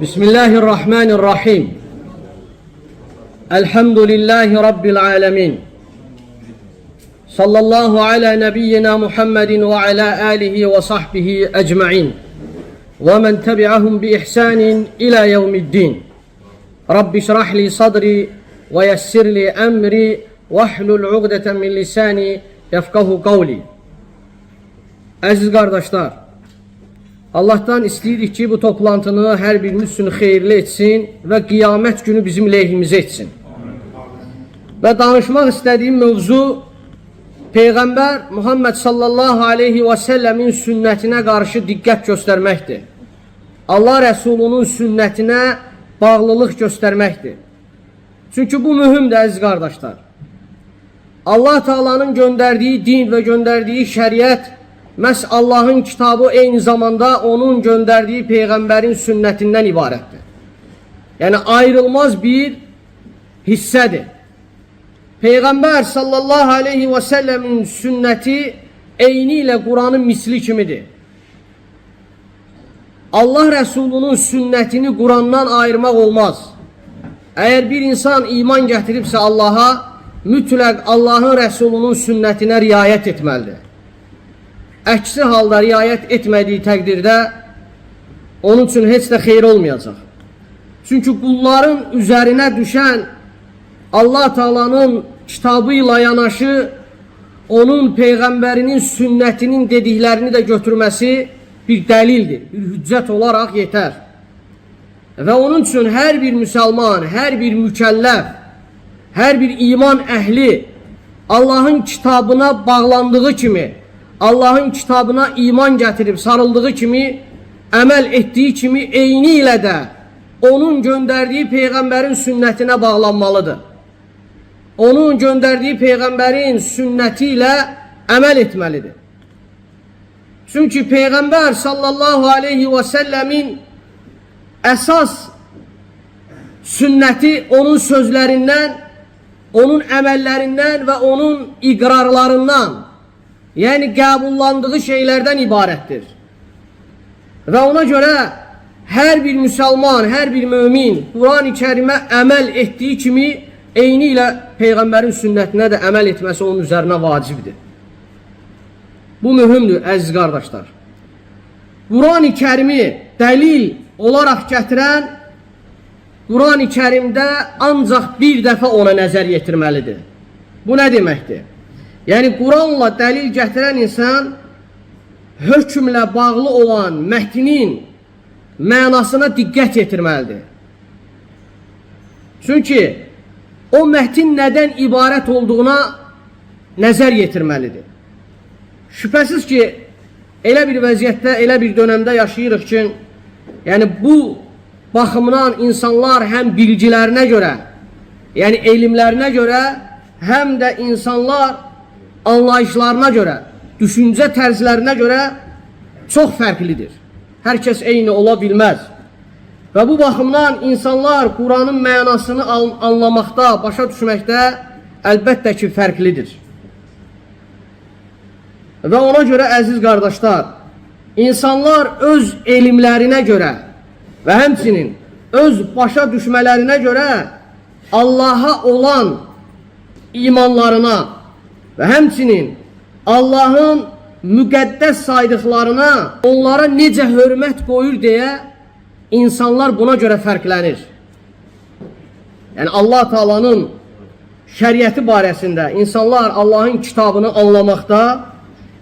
Bismillahirrahmanirrahim. Elhamdülillahi Rabbil alemin. Sallallahu ala nebiyyina Muhammedin ve ala alihi ve sahbihi ecma'in. Ve men tebi'ahum bi ihsanin ila yevmiddin. Rabbi şrah li sadri ve yessir li emri ve hlul ugdeten min lisani yefkahu kavli. Əziz qardaşlar, Allahdan istəyirik ki, bu toplantını hər birimiz üçün xeyirli etsin və qiyamət günü bizim lehimizə etsin. Və danışmaq istədiyim mövzu Peyğəmbər Muhammed sallallahu aleyhi və səlləmin sünnətinə qarşı diqqət göstərməkdir. Allah Rəsulunun sünnətinə bağlılıq göstərməkdir. Çünki bu mühümdür, əziz qardaşlar. Allah Taala'nın göndərdiyi din və göndərdiyi şəriət məhz Allahın kitabı, eyni zamanda onun göndərdiyi peyğəmbərin sünnətindən ibarətdir. Yəni ayrılmaz bir hissədir. Peyğəmbər sallallahu aleyhi və səlləmin sünnəti eyni ilə Quranın misli kimidir. Allah Rəsulunun sünnətini Qurandan ayırmaq olmaz. Əgər bir insan iman gətiribsə Allaha, mütləq Allahın Rəsulunun sünnətinə riayət etməlidir. Əksi halda riayət etmədiyi təqdirdə onun üçün heç də xeyir olmayacaq. Çünki qulların üzərinə düşən Allah Taala'nın kitabı ilə yanaşı onun peyğəmbərinin sünnətinin dediklərini də götürməsi bir dəlildir, bir hüccət olaraq yetər. Və onun üçün hər bir müsəlman, hər bir mükəlləf, hər bir iman əhli Allahın kitabına bağlandığı kimi, Allahın kitabına iman gətirib sarıldığı kimi, əməl etdiyi kimi eyni ilə də onun göndərdiyi peyğəmbərin sünnətinə bağlanmalıdır. Onun göndərdiyi peyğəmbərin sünnəti ilə əməl etməlidir. Çünki Peyğəmbər sallallahu aleyhi və səlləmin əsas sünnəti onun sözlərindən, onun əməllərindən və onun iqrarlarından, yəni qəbullandığı şeylərdən ibarətdir. Və ona görə hər bir müsəlman, hər bir mömin Quran-ı Kərimə əməl etdiyi kimi eyni ilə Peyğəmbərin sünnətinə də əməl etməsi onun üzərinə vacibdir. Bu mühümdür, əziz qardaşlar. Quran-ı Kərimi dəlil olaraq gətirən Quran-ı Kərimdə ancaq bir dəfə ona nəzər yetirməlidir. Bu nə deməkdir? Yəni Quranla dəlil gətirən insan hökmlə bağlı olan mətnin mənasına diqqət yetirməlidir. Çünki o mətin nədən ibarət olduğuna nəzər yetirməlidir. Şübhəsiz ki, elə bir vəziyyətdə, elə bir dönəmdə yaşayırıq ki, yəni bu baxımdan insanlar həm bilgilərinə görə, yəni elmlərinə görə, həm də insanlar anlayışlarına görə, düşüncə tərzlərinə görə çox fərqlidir. Hər kəs eyni ola bilməz. Və bu baxımdan insanlar Quranın mənasını anlamaqda, başa düşməkdə əlbəttə ki, fərqlidir. Və ona görə, əziz qardaşlar, insanlar öz elmlərinə görə və həmçinin öz başa düşmələrinə görə Allaha olan imanlarına və həmçinin Allahın müqəddəs saydıqlarına onlara necə hörmət qoyur deyə insanlar buna görə fərqlənir. Yəni Allah Taala'nın şəriəti barəsində insanlar Allahın kitabını anlamaqda,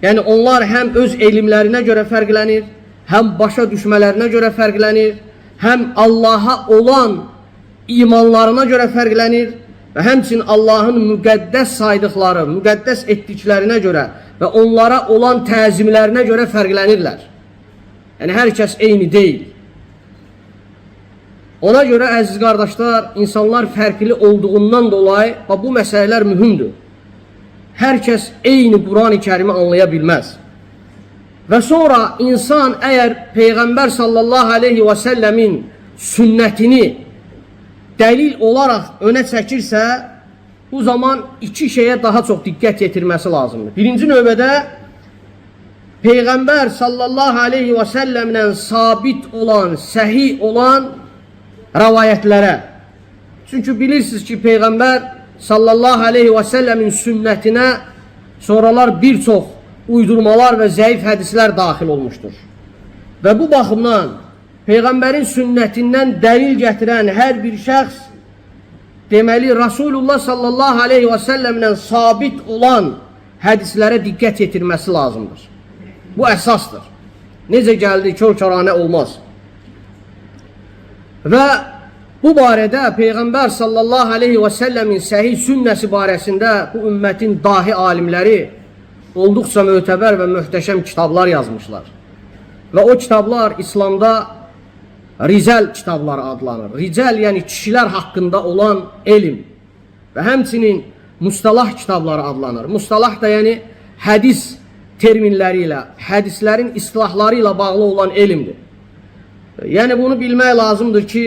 yəni onlar həm öz elmlərinə görə fərqlənir, həm başa düşmələrinə görə fərqlənir, həm Allaha olan imanlarına görə fərqlənir və həmçinin Allahın müqəddəs saydıqları, müqəddəs etdiklərinə görə və onlara olan təzimlərinə görə fərqlənirlər. Yəni hər kəs eyni deyil. Ona görə, əziz qardaşlar, insanlar fərqli olduğundan dolayı bax, bu məsələlər mühümdür. Hər kəs eyni Quran-ı Kərimi anlaya bilməz. Və sonra insan əgər Peyğəmbər sallallahu aleyhi və səlləmin sünnətini dəlil olaraq önə çəkirsə, bu zaman iki şeyə daha çox diqqət yetirməsi lazımdır. Birinci növbədə Peyğəmbər sallallahu aleyhi və səlləmlə sabit olan, səhih olan rəvayətlərə. Çünki bilirsiniz ki, Peyğəmbər sallallahu aleyhi və səlləmin sünnətinə sonralar bir çox uydurmalar və zəif hədislər daxil olmuşdur. Və bu baxımdan Peyğəmbərin sünnətindən dəlil gətirən hər bir şəxs deməli Rasulullah sallallahu aleyhi və səlləmlə sabit olan hədislərə diqqət yetirməsi lazımdır. Bu əsasdır. Necə gəldi, kör-kəranə olmaz. Və bu barədə Peyğəmbər sallallahu aleyhi və səlləmin səhih sünnəsi barəsində bu ümmətin dahi alimləri olduqca mötəbər və möhtəşəm kitablar yazmışlar. Və o kitablar İslamda Ricəl kitabları adlanır. Ricəl, yəni kişilər haqqında olan elm və həmçinin mustalah kitabları adlanır. Mustalah da yəni hədis terminləri ilə, hədislərin istilahları ilə bağlı olan elmdir. Yəni bunu bilmək lazımdır ki,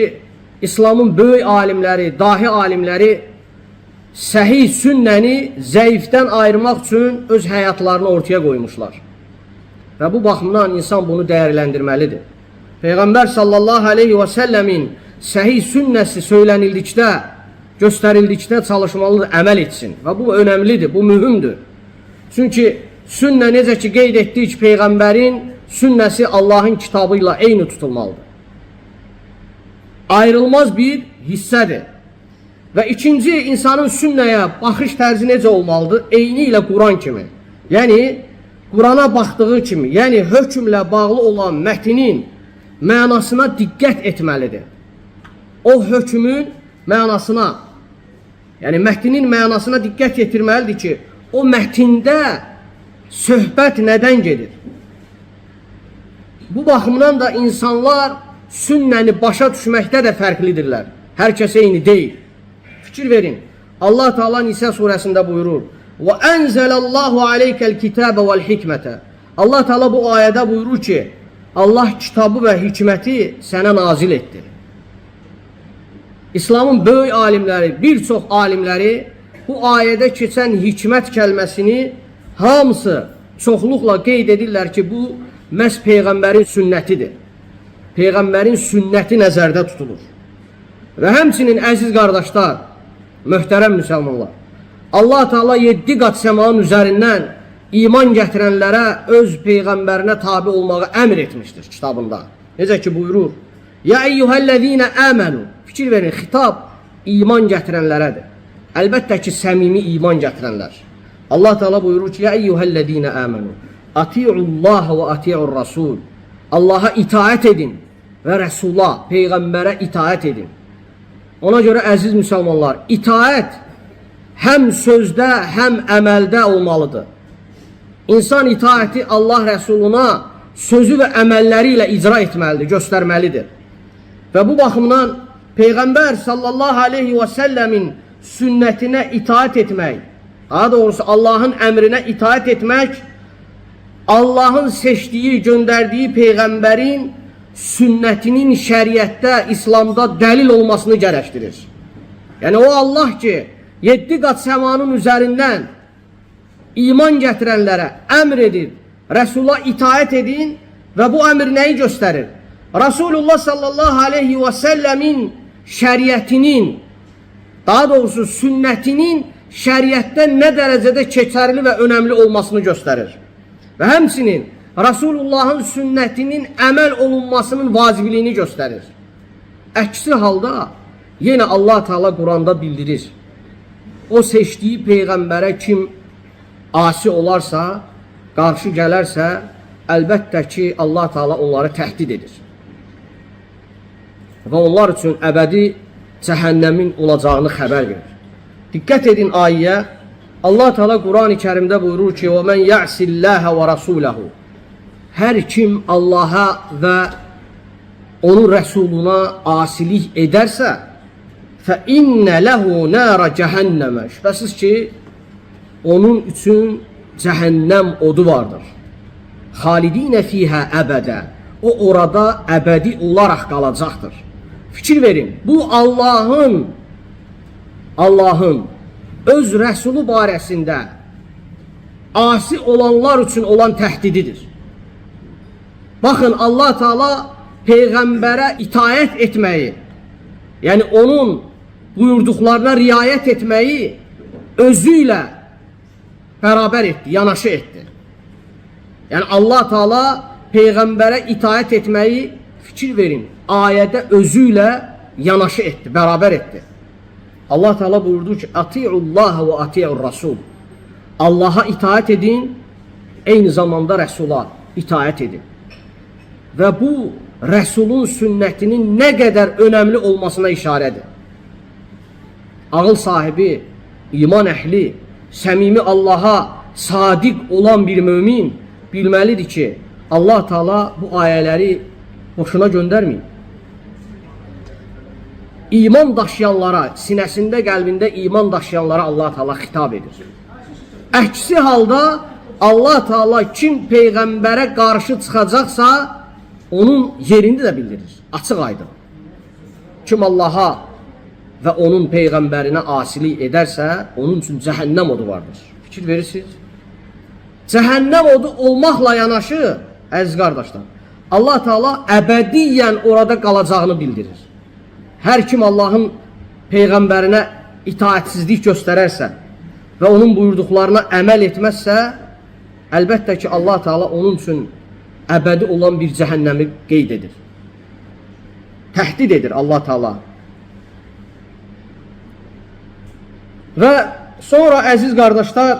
İslamın böyük alimləri, dahi alimləri səhih sünnəni zəifdən ayırmaq üçün öz həyatlarını ortaya qoymuşlar. Və bu baxımdan insan bunu dəyərləndirməlidir. Peyğəmbər sallallahu aleyhi və səlləmin səhih sünnəsi söylənildikdə, göstərildikdə çalışmalıdır, əməl etsin. Və bu önəmlidir, bu mühümdür. Çünki sünnə necə ki qeyd etdik, Peyğəmbərin sünnəsi Allahın kitabı ilə eyni tutulmalıdır. Ayrılmaz bir hissədir. Və ikinci, insanın sünnəyə baxış tərzi necə olmalıdır? Eyni ilə Quran kimi. Yəni, Qurana baxdığı kimi, yəni hökmlə bağlı olan mətinin mənasına diqqət etməlidir. O hökmün mənasına, yəni mətinin mənasına diqqət yetirməlidir ki, o mətində söhbət nədən gedir? Bu baxımdan da insanlar sünnəni başa düşməkdə də fərqlidirlər. Hər kəs eyni deyil. Fikir verin. Allah Teala Nisa surəsində buyurur: "Və enzelallahu aleykel kitabe vel hikmete." Allah Teala bu ayədə buyurur ki, Allah kitabı və hikməti sənə nazil etdi. İslamın böyük alimləri, bir çox alimləri bu ayədə keçən hikmət kəlməsini hamısı çoxluqla qeyd edirlər ki, bu məhz Peyğəmbərin sünnətidir. Peyğəmbərin sünnəti nəzərdə tutulur. Və həmçinin əziz qardaşlar, möhtərəm müsəlmanlar, Allah Teala 7 qat səmanın üzərindən iman gətirənlərə öz peyğəmbərinə tabi olmağı əmr etmişdir kitabında. Necə ki buyurur: "Ya eyyuhellezine amenu." Fikir verin, xitab iman gətirənlərədir. Əlbəttə ki, səmimi iman gətirənlər. Allah Teala buyurur ki: "Ya eyyuhellezine amenu, atiullaha və atiur rasul." Allaha itaət edin və Rəsula, peyğəmbərə itaət edin. Ona görə əziz müsəlmanlar, itaət həm sözdə, həm əməldə olmalıdır. İnsan itaəti Allah Rəsuluna sözü və əməlləri ilə icra etməlidir, göstərməlidir. Və bu baxımdan Peyğəmbər sallallahu aleyhi və səlləmin sünnətinə itaət etmək, daha doğrusu Allahın əmrinə itaət etmək, Allahın seçdiyi, göndərdiyi Peyğəmbərin sünnətinin şəriətdə, İslamda dəlil olmasını gərəkdirir. Yəni o Allah ki, 7 qat səmanın üzərindən iman gətirənlərə əmr edir, Rəsula itaət edin və bu əmr nəyi göstərir? Rasulullah sallallahu aleyhi və səlləmin şəriətinin, daha doğrusu sünnətinin şəriətdə nə dərəcədə keçərli və önəmli olmasını göstərir. Və həmçinin Rasulullahın sünnətinin əməl olunmasının vacibliyini göstərir. Əksi halda yenə Allah Teala Quranda bildirir. O seçdiyi peyğəmbərə kim asi olarsa, qarşı gələrsə, əlbəttə ki, Allah Teala onları təhdid edir. Və onlar üçün əbədi cəhənnəmin olacağını xəbər verir. Diqqət edin ayəyə. Allah Teala Qurani Kərimdə buyurur ki: "Və men ya'sillaha və rasulahu." Hər kim Allaha və onun rəsuluna asilik edərsə, fə innə lehu nara cəhənnəmə. Şübhəsiz ki, onun üçün cəhənnəm odu vardır. Xalidinə fihə əbədə. O orada əbədi olaraq qalacaqdır. Fikir verin, bu Allahın öz rəsulu barəsində asi olanlar üçün olan təhdididir. Baxın, Allah Teala peyğəmbərə itaət etməyi, Yəni onun buyurduqlarına riayət etməyi özü ilə bərabər etdi, yanaşı etdi. Yəni Allah Teala peyğəmbərə itaət etməyi, fikir verin, ayədə özü ilə yanaşı etdi, bərabər etdi. Allah Teala buyurdu ki: "Atiullaha və atiur rasul." Allaha itaət edin, eyni zamanda Rəsula itaət edin. Və bu Rəsulun sünnətinin nə qədər önəmli olmasına işarədir. Ağıl sahibi, iman əhli, səmimi Allaha sadiq olan bir mömin bilməlidir ki, Allah Teala bu ayələri boşuna göndərməyib. İman daşıyanlara, sinəsində, qəlbində iman daşıyanlara Allah Teala xitab edir. Əksi halda Allah Teala kim peyğəmbərə qarşı çıxacaqsa, onun yerini də bildirir. Açıq aydın. Kim Allaha və onun peyğəmbərinə asilik edərsə, onun üçün cəhənnəm odu vardır. Fikir verirsiniz? Cəhənnəm odu olmaqla yanaşı, əziz qardaşlar, Allah Teala əbədiyyən orada qalacağını bildirir. Hər kim Allahın peyğəmbərinə itaətsizlik göstərərsə və onun buyurduqlarına əməl etməzsə, əlbəttə ki, Allah Teala onun üçün əbədi olan bir cəhənnəmi qeyd edir. Təhdid edir Allah Teala. Və sonra əziz qardaşlar,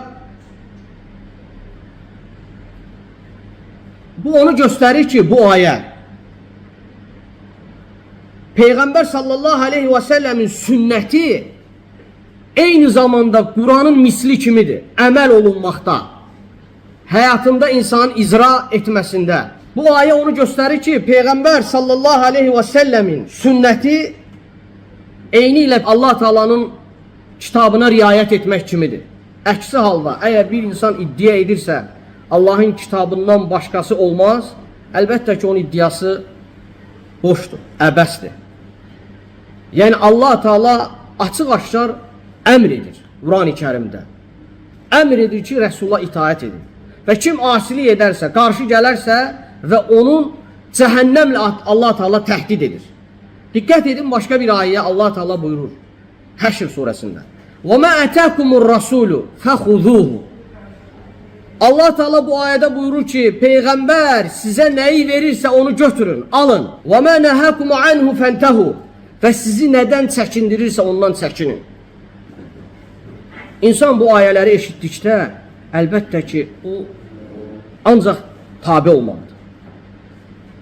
bu onu göstərir ki, bu ayə Peyğəmbər sallallahu aleyhi və səlləmin sünnəti eyni zamanda Quranın misli kimidir, əməl olunmaqda, həyatında insanın icra etməsində. Bu ayə onu göstərir ki, Peyğəmbər sallallahu aleyhi və səlləmin sünnəti eyni ilə Allah Taala'nın kitabına riayət etmək kimidir. Əksi halda əgər bir insan iddia edirsə, Allahın kitabından başqası olmaz, əlbəttə ki, onun iddiası boşdur, əbəsdir. Yəni Allah Teala açıq-aşkar əmr edir Quran-ı Kərimdə. Əmr edir ki, Rəsula itaət edin. Və kim asilik edərsə, qarşı gələrsə və onun cəhənnəmlə Allah Teala təhdid edir. Diqqət edin, başqa bir ayəyə Allah Teala buyurur. Həşr surəsində. Və mə ətəkumur rasulu fəxuzuhu. Allah Teala bu ayədə buyurur ki, peyğəmbər sizə nəyi verirsə onu götürün, alın. Və mə nəhəkum anhu fəntehu. Və sizi nədən çəkindirirsə ondan çəkinin. İnsan bu ayələri eşitdikdə əlbəttə ki, o ancaq tabe olmalıdır.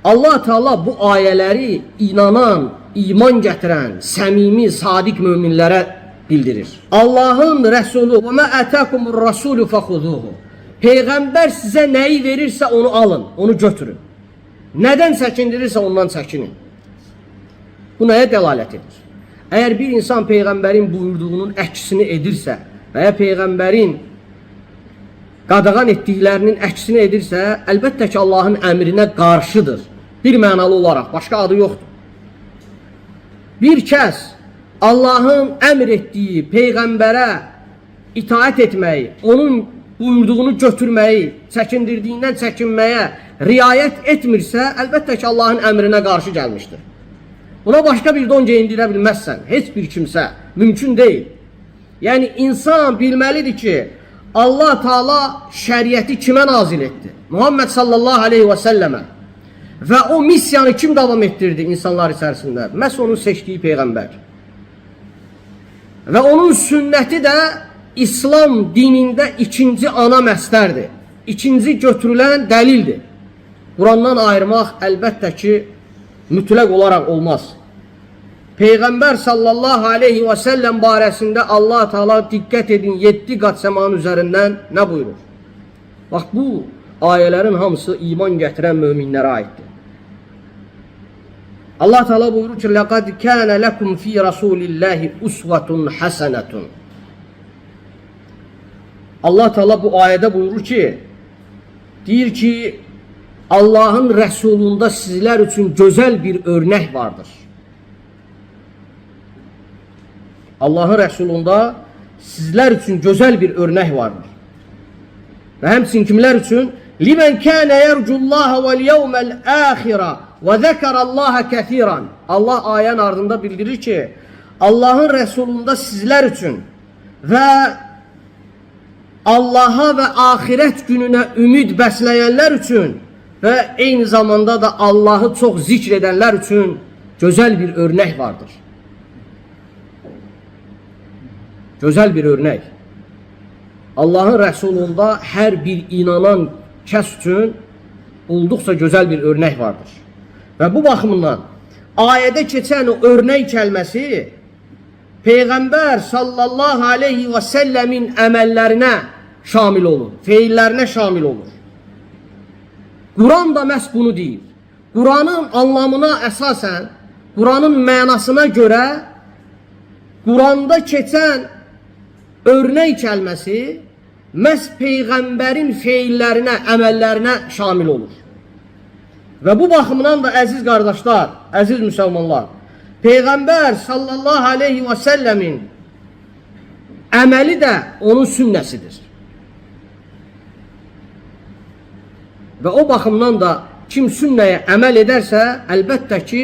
Allah Teala bu ayələri inanan, iman gətirən, səmimi, sadiq möminlərə bildirir. Allahın Rəsulu və mə ətəkumur rasulu fəxuzuhu. Peyğəmbər sizə nəyi verirsə onu alın, onu götürün. Nədən çəkindirirsə ondan çəkinin. Bu nəyə dəlalət edir? Əgər bir insan peyğəmbərin buyurduğunun əksini edirsə və ya peyğəmbərin qadağan etdiklərinin əksini edirsə, əlbəttə ki, Allahın əmrinə qarşıdır. Bir mənalı olaraq, başqa adı yoxdur. Bir kəs Allahın əmr etdiyi peyğəmbərə itaət etməyi, onun buyurduğunu götürməyi, çəkindirdiyindən çəkinməyə riayət etmirsə, əlbəttə ki, Allahın əmrinə qarşı gəlmişdir. Buna başqa bir don geyindirə bilməzsən. Heç bir kimsə. Mümkün deyil. Yəni insan bilməlidir ki, Allah Teala şəriəti kimə nazil etdi? Muhammed sallallahu aleyhi və səlləmə. Və o missiyanı kim davam etdirdi insanlar içərisində? Məhz onun seçdiyi peyğəmbər. Və onun sünnəti də İslam dinində ikinci ana məstərdir. İkinci götürülən dəlildir. Qurandan ayırmaq əlbəttə ki, mütləq olaraq olmaz. Peyğəmbər sallallahu aleyhi və səlləm barəsində Allah Teala diqqət edin 7 qat səmanın üzərindən nə buyurur? Bax bu ayələrin hamısı iman gətirən möminlərə aiddir. Allah Teala buyurur ki: "Laqad kana lekum fi rasulillahi usvetun hasenetun." Allah Teala bu ayədə buyurur ki, deyir ki, Allahın Rəsulunda sizlər üçün gözəl bir örnək vardır. Allahın Rəsulunda sizlər üçün gözəl bir örnək vardır. Və həmçinin kimlər üçün? Limen kana yercullaha vel yevmel ahire və zəkərallaha kəsiran. Allah ayənin ardında bildirir ki, Allahın Rəsulunda sizlər üçün və Allaha və axirət gününə ümid bəsləyənlər üçün və eyni zamanda da Allahı çox zikr edənlər üçün gözəl bir örnək vardır. Gözəl bir örnək. Allahın Rəsulunda hər bir inanan kəs üçün olduqca gözəl bir örnək vardır. Və bu baxımdan ayədə keçən o örnək kəlməsi Peyğəmbər sallallahu aleyhi və səlləmin əməllərinə şamil olur, feillərinə şamil olur. Quran da məhz bunu deyir. Quranın anlamına əsasən, Quranın mənasına görə Quranda keçən örnək kəlməsi məhz Peyğəmbərin feillərinə, əməllərinə şamil olur. Və bu baxımdan da əziz qardaşlar, əziz müsəlmanlar, Peyğəmbər sallallahu aleyhi və səlləmin əməli də onun sünnəsidir. Və o baxımdan da kim sünnəyə əməl edərsə, əlbəttə ki,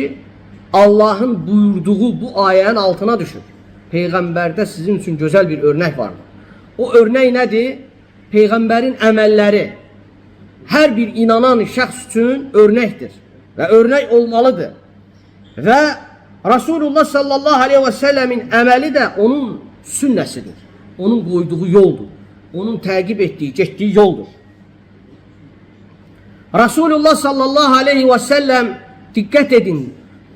Allahın buyurduğu bu ayənin altına düşür. Peyğəmbərdə sizin üçün gözəl bir örnək vardır. O örnək nədir? Peyğəmbərin əməlləri hər bir inanan şəxs üçün örnəkdir və örnək olmalıdır. Və Rasulullah sallallahu aleyhi və səlləmin əməli də onun sünnəsidir. Onun qoyduğu yoldur. Onun təqib etdiyi, getdiyi yoldur. Rasulullah sallallahu aleyhi və səlləm diqqət edin,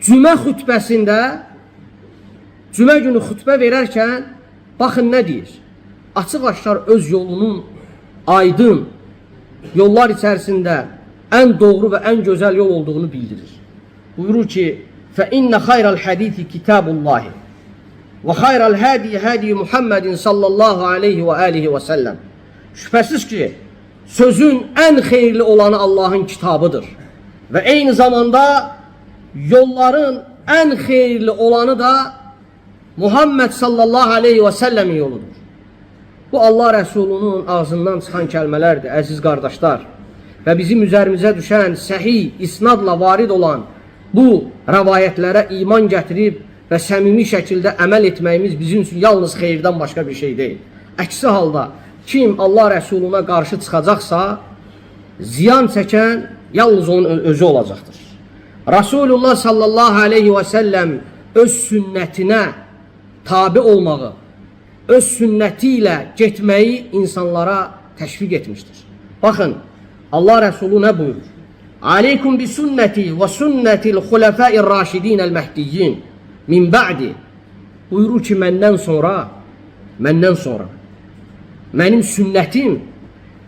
cümə xütbəsində, cümə günü xütbə verərkən baxın nə deyir? Açıq-aşkar öz yolunun aydın yollar içərisində ən doğru və ən gözəl yol olduğunu bildirir. Buyurur ki, فَاِنَّ خَيْرَ الْحَدِيثِ كِتَابُ اللّٰهِ وَخَيْرَ الْهَادِي هَادِي مُحَمَّدٍ sallallahu aleyhi və alihi və səlləm. Şübhəsiz ki, sözün ən xeyirli olanı Allahın kitabıdır. Və eyni zamanda yolların ən xeyirli olanı da Muhammed sallallahu aleyhi və səlləmin yoludur. Bu Allah Rəsulunun ağzından çıxan kəlmələrdir, əziz qardaşlar. Və bizim üzərimizə düşən səhih isnadla varid olan bu rəvayətlərə iman gətirib və səmimi şəkildə əməl etməyimiz bizim üçün yalnız xeyirdən başqa bir şey deyil. Əksi halda kim Allah Rəsuluna qarşı çıxacaqsa, ziyan çəkən yalnız onun özü olacaqdır. Rasulullah sallallahu aleyhi və səlləm öz sünnətinə tabi olmağı, öz sünnəti ilə getməyi insanlara təşviq etmişdir. Baxın, Allah Rəsulu nə buyurur? Aleykum bi sünnəti və sünnətil xuləfəir raşidinəl məhdiyyin min ba'di. Buyurur ki, məndən sonra mənim sünnətim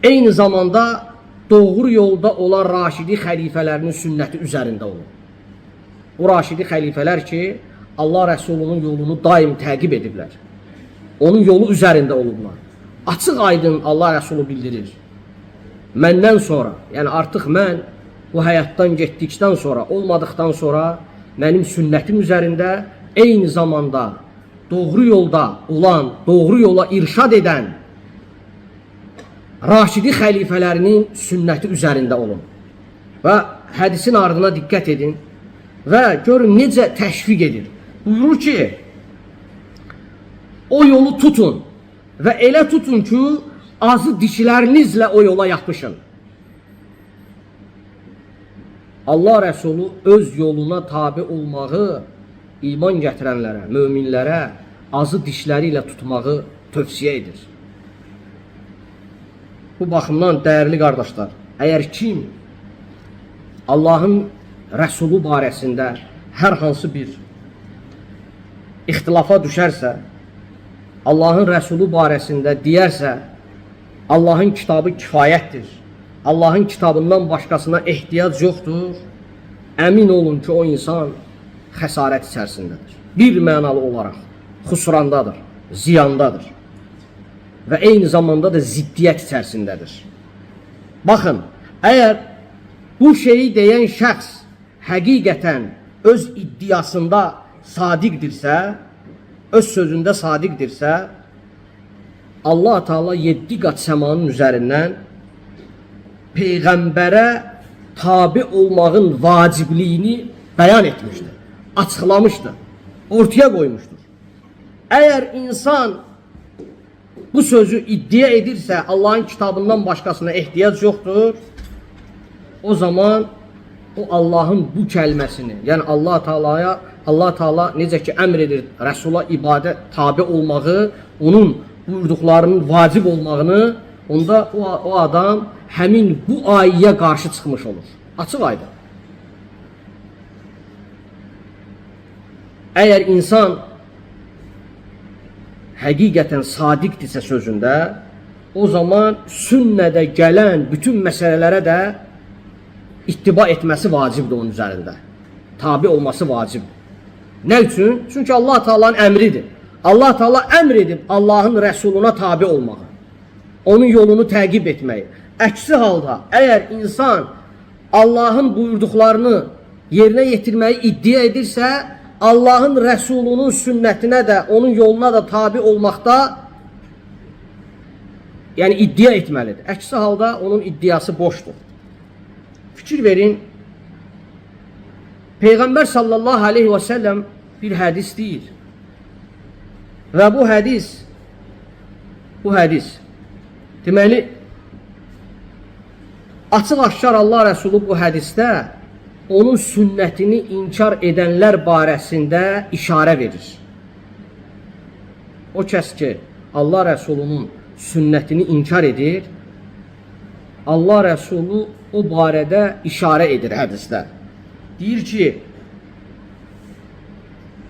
eyni zamanda doğru yolda olan raşidi xəlifələrinin sünnəti üzərində olur. O raşidi xəlifələr ki, Allah Rəsulunun yolunu daim təqib ediblər. Onun yolu üzərində olublar. Açıq aydın Allah Rəsulu bildirir. Məndən sonra, yəni artıq mən bu həyatdan getdikdən sonra, olmadıqdan sonra mənim sünnətim üzərində eyni zamanda doğru yolda olan, doğru yola irşad edən Raşidi xəlifələrinin sünnəti üzərində olun. Və hədisin ardına diqqət edin və görün necə təşviq edir. Buyurur ki, o yolu tutun və elə tutun ki, azı dişlərinizlə o yola yapışın. Allah Rəsulu öz yoluna tabi olmağı iman gətirənlərə, möminlərə azı dişləri ilə tutmağı tövsiyə edir. Bu baxımdan dəyərli qardaşlar, əgər kim Allahın Rəsulu barəsində hər hansı bir ixtilafa düşərsə, Allahın Rəsulu barəsində deyərsə, Allahın kitabı kifayətdir, Allahın kitabından başqasına ehtiyac yoxdur, əmin olun ki, o insan xəsarət içərisindədir. Bir mənalı olaraq xusrandadır, ziyandadır və eyni zamanda da ziddiyyət içərisindədir. Baxın, əgər bu şeyi deyən şəxs həqiqətən öz iddiasında sadiqdirsə, öz sözündə sadiqdirsə, Allah Teala 7 qat səmanın üzərindən Peyğəmbərə tabi olmağın vacibliyini bəyan etmişdir, açıqlamışdır, ortaya qoymuşdur. Əgər insan bu sözü iddia edirsə, Allahın kitabından başqasına ehtiyac yoxdur, o zaman o Allahın bu kəlməsini, yəni Allah Taalaya, Allah Taala necə ki əmr edir Rəsula ibadət tabi olmağı, onun buyurduqlarının vacib olmağını, onda o adam həmin bu ayəyə qarşı çıxmış olur. Açıq aydın. Əgər insan həqiqətən sadiqdirsə sözündə, o zaman sünnədə gələn bütün məsələlərə də ittiba etməsi vacibdir onun üzərində. Tabi olması vacibdir. Nə üçün? Çünki Allah Taala'nın əmridir. Allah Taala əmr edib Allahın Rəsuluna tabi olmağı, onun yolunu təqib etməyi. Əksi halda əgər insan Allahın buyurduqlarını yerinə yetirməyi iddia edirsə, Allahın Rəsulunun sünnətinə də, onun yoluna da tabi olmaqda yəni iddia etməlidir. Əksi halda onun iddiası boşdur. Fikir verin, Peyğəmbər sallallahu aleyhi və səlləm bir hədis deyir. Və bu hədis, deməli, açıq-aşkar Allah Rəsulu bu hədisdə onun sünnətini inkar edənlər barəsində işarə verir. O kəs ki, Allah Rəsulunun sünnətini inkar edir, Allah Rəsulu o barədə işarə edir hədisdə. Deyir ki,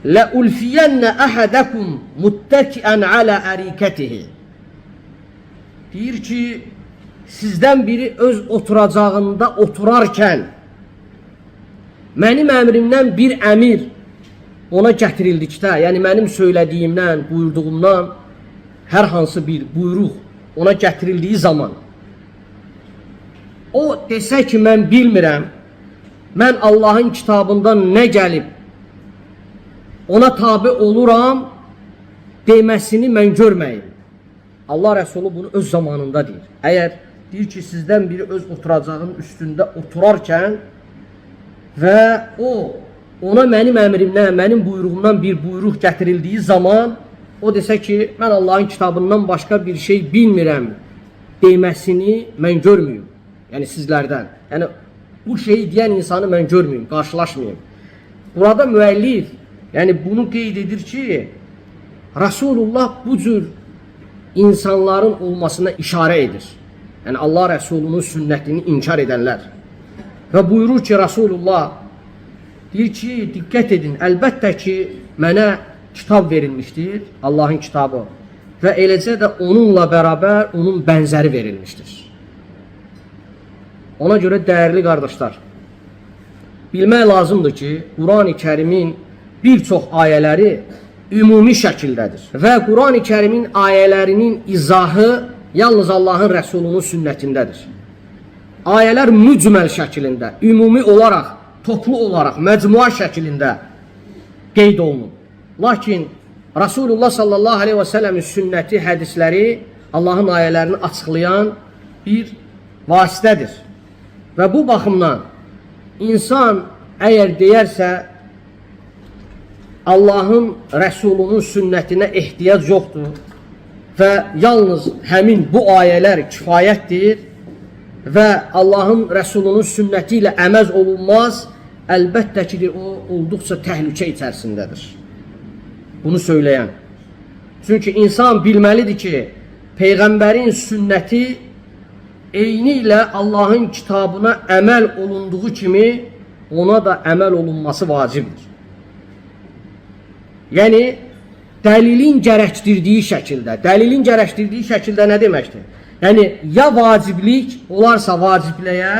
Ləulfiyənə əhədəkum muttəkiən alə ərikətihi. Deyir ki, sizdən biri öz oturacağında oturarkən mənim əmrimdən bir əmir ona gətirildikdə, yəni mənim söylədiyimdən, buyurduğumdan hər hansı bir buyruq ona gətirildiyi zaman o desə ki, mən bilmirəm, mən Allahın kitabından nə gəlib ona tabi oluram deməsini mən görməyim. Allah Rəsulu bunu öz zamanında deyir. Əgər deyir ki, sizdən biri öz oturacağının üstündə oturarkən və o ona mənim əmrimdən, mənim buyruğumdan bir buyruq gətirildiyi zaman o desə ki, mən Allahın kitabından başqa bir şey bilmirəm deməsini mən görməyim. Yəni sizlərdən. Yəni bu şeyi deyən insanı mən görməyim, qarşılaşmayım. Burada müəllif yəni bunu qeyd edir ki, Rasulullah bu cür insanların olmasına işarə edir. Yəni Allah Rəsulunun sünnətini inkar edənlər. Və buyurur ki, Rasulullah deyir ki, diqqət edin, əlbəttə ki, mənə kitab verilmişdir, Allahın kitabı və eləcə də onunla bərabər onun bənzəri verilmişdir. Ona görə dəyərli qardaşlar, bilmək lazımdır ki, Qurani Kərimin bir çox ayələri ümumi şəkildədir və Qurani Kərimin ayələrinin izahı yalnız Allahın Rəsulunun sünnətindədir. Ayələr mücməl şəklində, ümumi olaraq, toplu olaraq, məcmua şəklində qeyd olunub. Lakin Rasulullah sallallahu aleyhi və səlləmin sünnəti, hədisləri Allahın ayələrini açıqlayan bir vasitədir. Və bu baxımdan insan əgər deyərsə Allahın Rəsulunun sünnətinə ehtiyac yoxdur və yalnız həmin bu ayələr kifayətdir və Allahın Rəsulunun sünnəti ilə əməz olunmaz, əlbəttə ki, o olduqca təhlükə içərisindədir. Bunu söyləyən. Çünki insan bilməlidir ki, Peyğəmbərin sünnəti eyni ilə Allahın kitabına əməl olunduğu kimi ona da əməl olunması vacibdir. Yəni, dəlilin gərəkdirdiyi şəkildə, dəlilin gərəkdirdiyi şəkildə nə deməkdir? Yəni, ya vaciblik olarsa vacibliyə,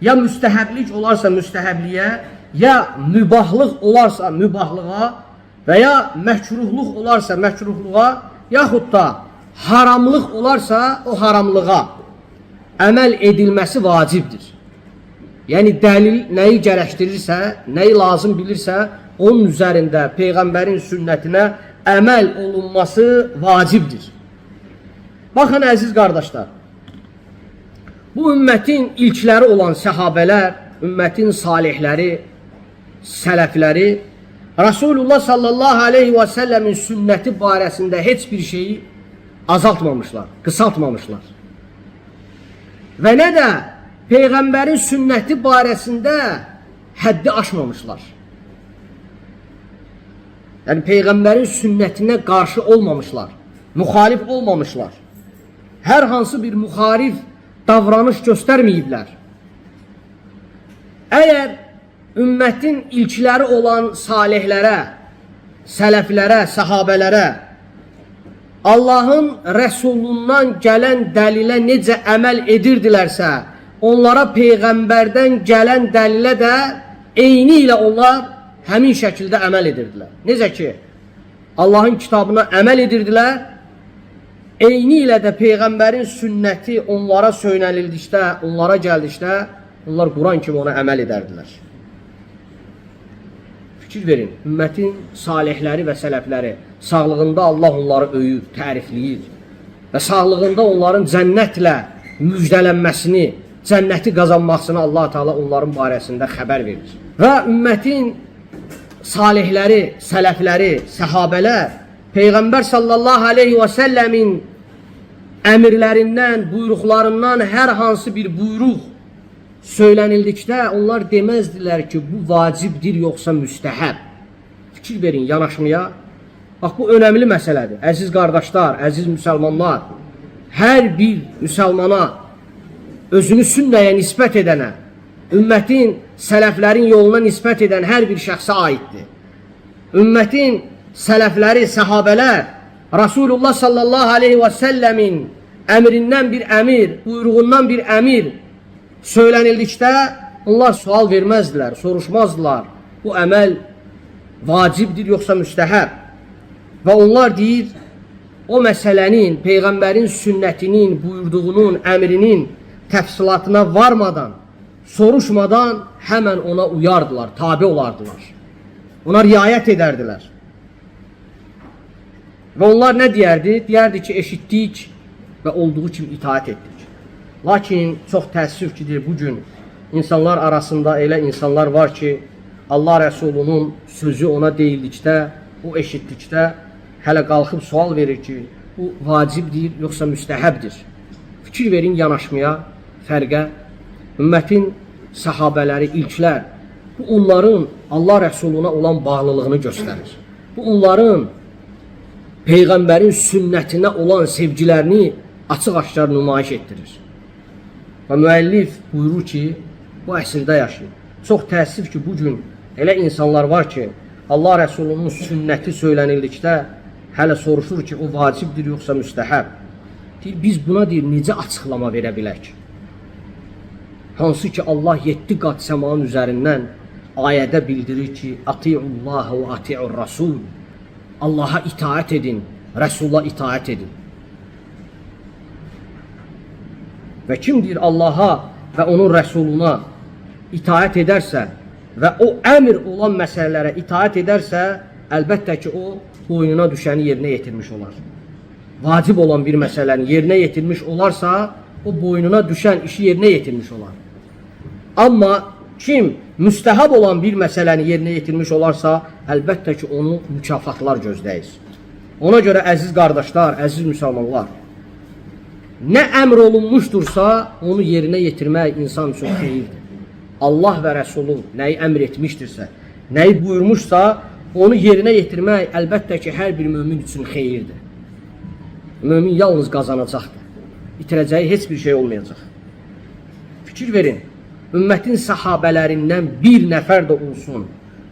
ya müstəhəblik olarsa müstəhəbliyə, ya mübahlıq olarsa mübahlığa və ya məkruhluq olarsa məkruhluğa, yaxud da haramlıq olarsa o haramlığa əməl edilməsi vacibdir. Yəni, dəlil nəyi gərəkdirirsə, nəyi lazım bilirsə, onun üzərində Peyğəmbərin sünnətinə əməl olunması vacibdir. Baxın, əziz qardaşlar, bu ümmətin ilkləri olan səhabələr ümmətin salihləri, sələfləri Rasulullah sallallahu aleyhi və səlləmin sünnəti barəsində heç bir şeyi azaltmamışlar, qısaltmamışlar. Və nə də Peyğəmbərin sünnəti barəsində həddi aşmamışlar. Yəni Peyğəmbərin sünnətinə qarşı olmamışlar, müxalif olmamışlar. Hər hansı bir müxalif davranış göstərməyiblər. Əgər ümmətin ilkləri olan salihlərə, sələflərə, səhabələrə Allahın Rəsulundan gələn dəlilə necə əməl edirdilərsə, onlara Peyğəmbərdən gələn dəlilə də eyni ilə onlar həmin şəkildə əməl edirdilər. Necə ki, Allahın kitabına əməl edirdilər, eyni ilə də Peyğəmbərin sünnəti onlara söylənildikdə, onlara gəldikdə, onlar Quran kimi ona əməl edərdilər. Fikir verin, ümmətin salihləri və sələfləri sağlığında Allah onları öyür, tərifləyir və sağlığında onların cənnətlə müjdələnməsini, cənnəti qazanmasını Allah Teala onların barəsində xəbər verir. Və ümmətin salihləri, sələfləri, səhabələr Peyğəmbər sallallahu aleyhi və səlləmin əmirlərindən, buyruqlarından hər hansı bir buyruq söylənildikdə onlar deməzdilər ki, bu vacibdir yoxsa müstəhəb. Fikir verin yanaşmaya. Bax, bu önəmli məsələdir. Əziz qardaşlar, əziz müsəlmanlar, hər bir müsəlmana, özünü sünnəyə nisbət edənə, ümmətin, sələflərin yoluna nisbət edən hər bir şəxsə aiddir. Ümmətin sələfləri, səhabələr Rasulullah sallallahu aleyhi və səlləmin əmrindən bir əmir, buyruğundan bir əmir söylənildikdə onlar sual verməzdilər, soruşmazdılar. Bu əməl vacibdir yoxsa müstəhəb? Və onlar deyir, o məsələnin, Peyğəmbərin sünnətinin, buyurduğunun, əmrinin təfsilatına varmadan, soruşmadan həmən ona uyardılar, tabi olardılar. Ona riayət edərdilər. Və onlar nə deyərdi? Deyərdi ki, eşitdik və olduğu kimi itaat etdik. Lakin çox təəssüf ki, bugün insanlar arasında elə insanlar var ki, Allah Rəsulunun sözü ona deyildikdə, o eşitdikdə hələ qalxıb sual verir ki, bu vacibdir yoxsa müstəhəbdir? Fikir verin yanaşmaya, fərqə. Ümmətin səhabələri, ilklər, bu onların Allah Rəsuluna olan bağlılığını göstərir. Bu onların Peyğəmbərin sünnətinə olan sevgilərini açıq-aşkar nümayiş etdirir. Və müəllif buyurur ki, bu əsrdə yaşayır. Çox təəssüf ki, bugün elə insanlar var ki, Allah Rəsulunun sünnəti söylənildikdə hələ soruşur ki, o vacibdir yoxsa müstəhəb. Deyir, biz buna deyir, necə açıqlama verə bilək? Hansı ki, Allah 7 qat səmanın üzərindən ayədə bildirir ki, Atiullah və atiur Rasul. Allaha itaat edin, Rəsula itaat edin. Və kim deyir Allaha və onun Rəsuluna itaat edərsə və o əmr olan məsələlərə itaat edərsə, əlbəttə ki, o boynuna düşəni yerinə yetirmiş olar. Vacib olan bir məsələni yerinə yetirmiş olarsa, o boynuna düşən işi yerinə yetirmiş olar. Amma kim müstəhab olan bir məsələni yerinə yetirmiş olarsa, əlbəttə ki, onu mükafatlar gözləyir. Ona görə əziz qardaşlar, əziz müsəlmanlar, nə əmr olunmuşdursa, onu yerinə yetirmək insan üçün xeyirdir. Allah və Rəsulu nəyi əmr etmişdirsə, nəyi buyurmuşsa, onu yerinə yetirmək əlbəttə ki, hər bir mömin üçün xeyirdir. Mömin yalnız qazanacaqdır. İtirəcəyi heç bir şey olmayacaq. Fikir verin, ümmətin səhabələrindən bir nəfər də olsun,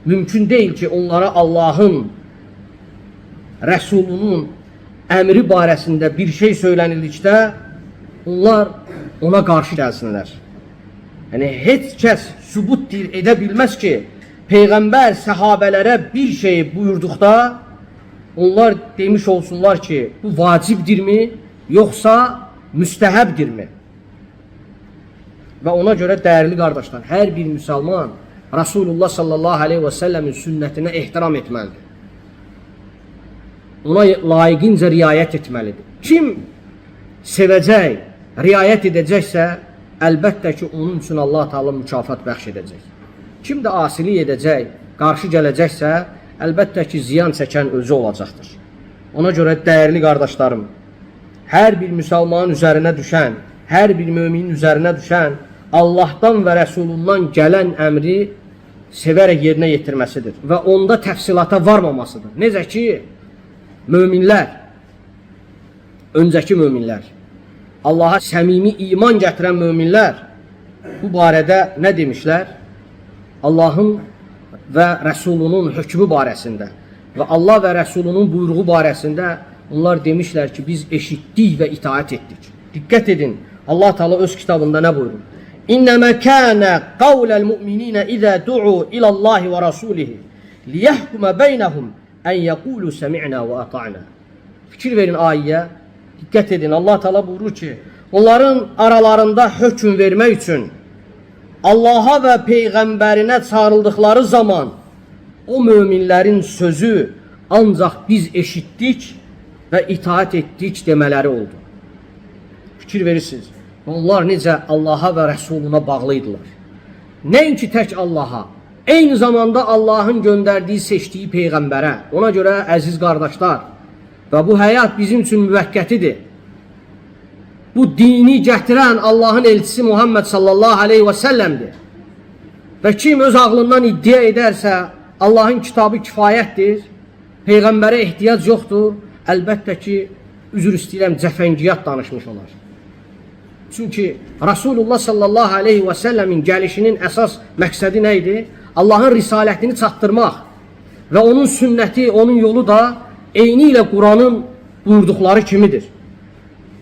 mümkün deyil ki, onlara Allahın, Rəsulunun əmri barəsində bir şey söylənildikdə onlar ona qarşı gəlsinlər. Yəni heç kəs sübut deyir, edə bilməz ki, Peyğəmbər səhabələrə bir şey buyurduqda onlar demiş olsunlar ki, bu vacibdirmi, yoxsa müstəhəbdirmi? Və ona görə dəyərli qardaşlar, hər bir müsəlman Rasulullah sallallahu aleyhi və səlləmin sünnətinə ehtiram etməlidir. Ona layiqincə riayət etməlidir. Kim sevəcək, riayət edəcəksə, əlbəttə ki, onun üçün Allah Teala mükafat bəxş edəcək. Kim də asilik edəcək, qarşı gələcəksə, əlbəttə ki, ziyan çəkən özü olacaqdır. Ona görə dəyərli qardaşlarım, hər bir müsəlmanın üzərinə düşən, hər bir müminin üzərinə düşən Allahdan və Rəsulundan gələn əmri sevərək yerinə yetirməsidir və onda təfsilata varmamasıdır. Necə ki, möminlər, öncəki möminlər, Allaha səmimi iman gətirən möminlər bu barədə nə demişlər? Allahın və Rəsulunun hökmü barəsində və Allah və Rəsulunun buyruğu barəsində onlar demişlər ki, biz eşitdik və itaat etdik. Diqqət edin, Allah Teala öz kitabında nə buyurur? İnnemâ kâne kavlel mu'minîne izâ du'u ilallâhi ve rasûlihi liyahkuma beynehum en yekûlû semi'nâ ve ata'nâ. Fikir verin ayəyə. Diqqət edin. Allah Teala buyurur ki, onların aralarında hökm vermək üçün Allaha və peyğəmbərinə çağırıldıqları zaman o möminlərin sözü ancaq biz eşitdik və itaat etdik demələri oldu. Fikir verirsiniz. Onlar necə Allaha və Rəsuluna bağlıydılar. Nəinki tək Allaha, eyni zamanda Allahın göndərdiyi, seçdiyi peyğəmbərə. Ona görə əziz qardaşlar, və bu həyat bizim üçün müvəqqətidir. Bu dini gətirən Allahın elçisi Muhammed sallallahu aleyhi və səlləmdir. Və kim öz ağlından iddia edərsə, Allahın kitabı kifayətdir, peyğəmbərə ehtiyac yoxdur, əlbəttə ki, üzr istəyirəm, cəfəngiyat danışmış olar. Çünki Rasulullah sallallahu aleyhi və səlləmin gəlişinin əsas məqsədi nə idi? Allahın risalətini çatdırmaq və onun sünnəti, onun yolu da eyni ilə Quranın buyurduqları kimidir.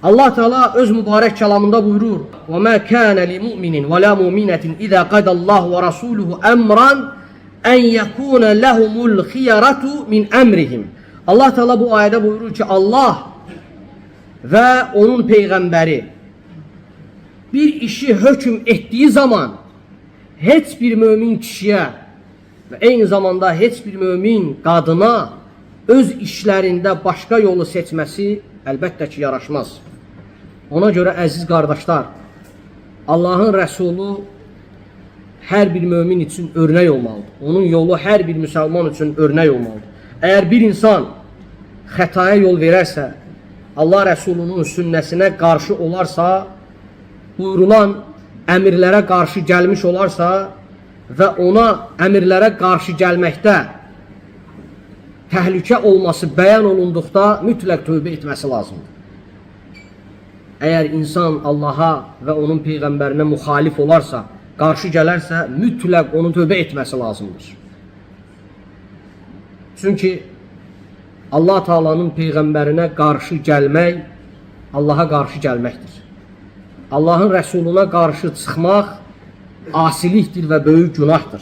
Allah Teala öz mübarək kəlamında buyurur: "Və ma kana li mu'minin və la mu'minatin iza qadallahu və rasuluhu emran en yekuna lehumul xiyaratu min emrihim." Allah Teala bu ayədə buyurur ki, Allah və onun peyğəmbəri bir işi hökm etdiyi zaman heç bir mömin kişiyə və eyni zamanda heç bir mömin qadına öz işlərində başqa yolu seçməsi əlbəttə ki, yaraşmaz. Ona görə əziz qardaşlar, Allahın Rəsulu hər bir mömin üçün örnək olmalıdır. Onun yolu hər bir müsəlman üçün örnək olmalıdır. Əgər bir insan xətaya yol verərsə, Allah Rəsulunun sünnəsinə qarşı olarsa, buyurulan əmirlərə qarşı gəlmiş olarsa və ona əmirlərə qarşı gəlməkdə təhlükə olması bəyan olunduqda mütləq tövbə etməsi lazımdır. Əgər insan Allaha və onun peyğəmbərinə müxalif olarsa, qarşı gələrsə, mütləq onun tövbə etməsi lazımdır. Çünki Allah Taala'nın peyğəmbərinə qarşı gəlmək Allaha qarşı gəlməkdir. Allahın Rəsuluna qarşı çıxmaq asilikdir və böyük günahdır.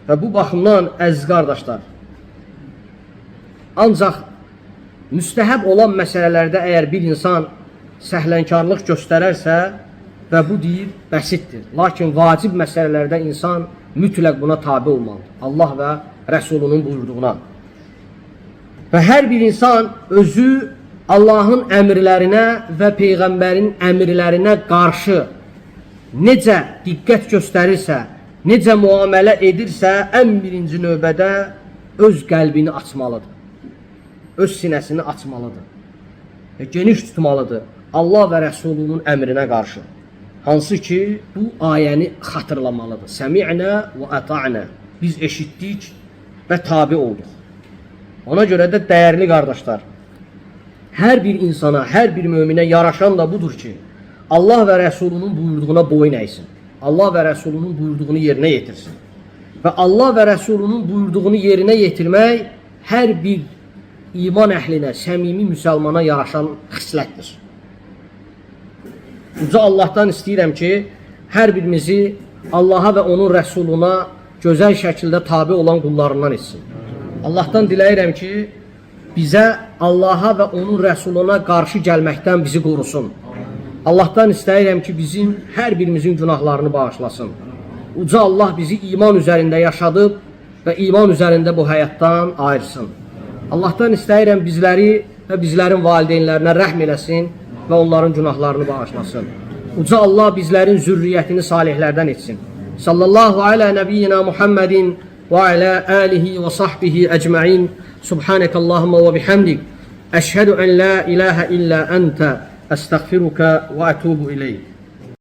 Və bu baxımdan əziz qardaşlar, ancaq müstəhəb olan məsələlərdə əgər bir insan səhlənkarlıq göstərərsə və bu deyir bəsitdir. Lakin vacib məsələlərdə insan mütləq buna tabe olmalıdır. Allah və Rəsulunun buyurduğuna. Və hər bir insan özü Allahın əmrlərinə və peyğəmbərin əmrlərinə qarşı necə diqqət göstərirsə, necə müamilə edirsə, ən birinci növbədə öz qəlbini açmalıdır. Öz sinəsini açmalıdır. Və geniş tutmalıdır Allah və Rəsulunun əmrinə qarşı. Hansı ki, bu ayəni xatırlamalıdır. Səmi'nə və ata'nə. Biz eşitdik və tabi olduq. Ona görə də dəyərli qardaşlar, hər bir insana, hər bir möminə yaraşan da budur ki, Allah və Rəsulunun buyurduğuna boyun əysin. Allah və Rəsulunun buyurduğunu yerinə yetirsin. Və Allah və Rəsulunun buyurduğunu yerinə yetirmək hər bir iman əhlinə, səmimi müsəlmana yaraşan xislətdir. Uca Allahdan istəyirəm ki, hər birimizi Allaha və onun Rəsuluna gözəl şəkildə tabi olan qullarından etsin. Allahdan diləyirəm ki, bizə Allaha və onun Rəsuluna qarşı gəlməkdən bizi qorusun. Allahdan istəyirəm ki, bizim hər birimizin günahlarını bağışlasın. Uca Allah bizi iman üzərində yaşadıb və iman üzərində bu həyatdan ayırsın. Allahdan istəyirəm bizləri və bizlərin valideynlərinə rəhm eləsin. və onların günahlarını bağışlasın. Uca Allah bizlərin zürriyyətini salihlərdən etsin. Sallallahu alə nəbiyyina Muhammedin və alə alihi və sahbihi ecmain. Subhanəkallahumma və bihamdik. Əşhədu ən la ilahə illə əntə. Əstəğfiruka və ətubu ileyk.